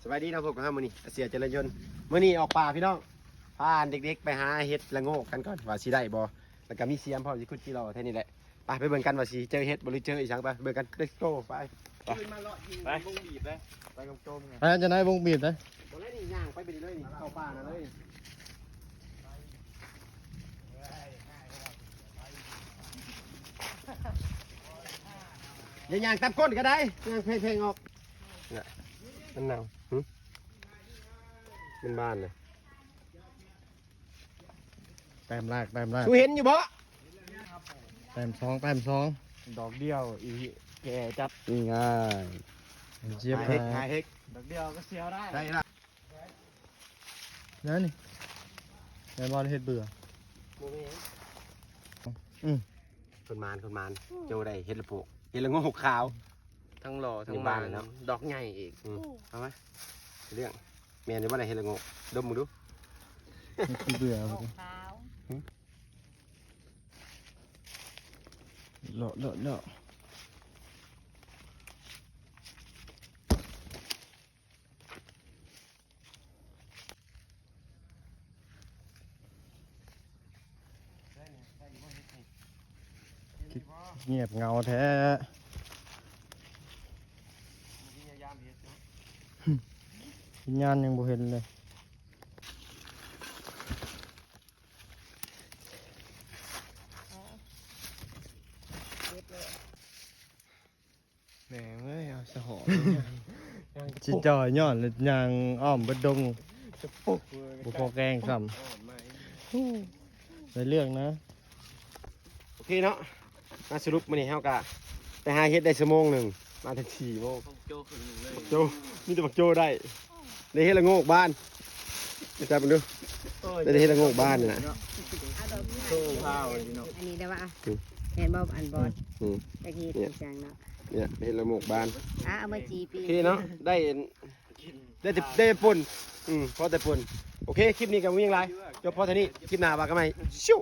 ສະບາຍດີເນາະ ພົບກັບເຮົາມື້ນີ້ ອາເຊຍ ຈະເລີນຍົນ. ມື້ນີ້ອອກປ່າພີ່ນ້ອງ ພາເດັກໆໄປຫາເຫັດລະໂງກກັນກ່ອນ ວ່າຊິໄດ້ບໍ່ ແລ້ວກໍມີສຽມພ້ອມ ຊິຂຸດຈີ່ລໍແຖວນີ້ແຫຼະ. ໄປ ໄປເບິ່ງກັນວ່າຊິເຈີເຫັດບໍ່ ຫຼືເຈີອີ່ຫຍັງ. ໄປ ໄປເບິ່ງກັນ let's go ໄປ ໄປ ໄປ ວົງບີບເດ້ ໄປກັບໂຈມ ໄປ ຈັ່ງໃດວົງບີບເດ້. ບໍ່ໄດ້ນີ້ ຍ່າງໄປໄປເລີຍນີ້ ເຂົ້າປ່ານະເລີຍ. ຢ່າຍ່າງຕາມກົ້ນກໍໄດ້ ຍ່າງແພງໆອອກ. ເນຍ ມັນເນົ່າ ຫຶ ມັນບານເລີຍ. ແຕ້ມແລກ ແຕ້ມແລກ ສູເຫັນຢູ່ບໍ່? ແຕ້ມສອງ ແຕ້ມສອງ ດອກດຽວ ອີ່ແກ່ຈັດ ງ່າຍໆ. ຈຽບ ຫາເຫັດ ຫາເຫັດ ດອກດຽວກໍສຽວໄດ້ ໄດ້ລະ. ນັ້ນນີ້ ແມ່ນບໍ່ເຫັດເບື່ອ? ບໍ່ແມ່ນ ອືມ ຄົນມານ ຄົນມານ ໂຈໄດ້ເຫັດລະໂພກ ເຫັດລະໂງກຂາວ ທັງຫຼໍ່ທັງມັນ ດອກໃຫຍ່ອີກ. ອືມ ເອົາມາ ເລື່ອງ ແມ່ນຢູ່ບໍ່ລະ ເຫັດລະໂງກ ດົມເບິ່ງດູ. ເຫັດເບື່ອ ເອົາມາ ເລາະ ເລາະ ເລາະ. ງຽບເຫງົາແທ້ ວິນຍານຍັງບໍ່ເຫັນເລີຍ. ແມ່ງເອີຍ ເອົາສະຫອມ ຊິຈ່ອຍຍ້ອນລະຍ່າງອ້ອມເບິດດົງ ບໍ່ພໍແກງຊ້ຳ. ໄດ້ເລື່ອງນະ. ໂອເຄເນາະ ມາສະຫຼຸບມື້ນີ້ເຮົາກະໄປຫາເຫັດໄດ້ຊົ່ວໂມງໜຶ່ງ ມາແຕ່ສີ່ໂມງ. ໂຈ ມີແຕ່ບັກໂຈໄດ້ ໄດ້ເຫັດລະໂງກບານ ຈັບເບິ່ງດູ. ໄດ້ເຫັດລະໂງກບານນີ້ນະ ໂຊພາວເນາະ. ອັນນີ້ໄດ້ວ່າ ອືມ ແມ່ນບໍ່ ອັນບອດ ອືມ ຈັກເຫັດອີ່ຫຍັງເນາະ. ເນຍ ເຫັດລະໂງກບານ ອ່າ ເອົາມາຈີ່ປີ ໂອເຄເນາະ ໄດ້ ໄດ້ແຕ່ ໄດ້ແຕ່ປົ່ນ ອືມ ພໍແຕ່ປົ່ນ. ໂອເຄ ຄລິບນີ້ກໍບໍ່ມີຫຍັງຫຼາຍ ຈົບພໍເທົ່ານີ້ ຄລິບໜ້າວ່າກັນໃໝ່ ຊິວ.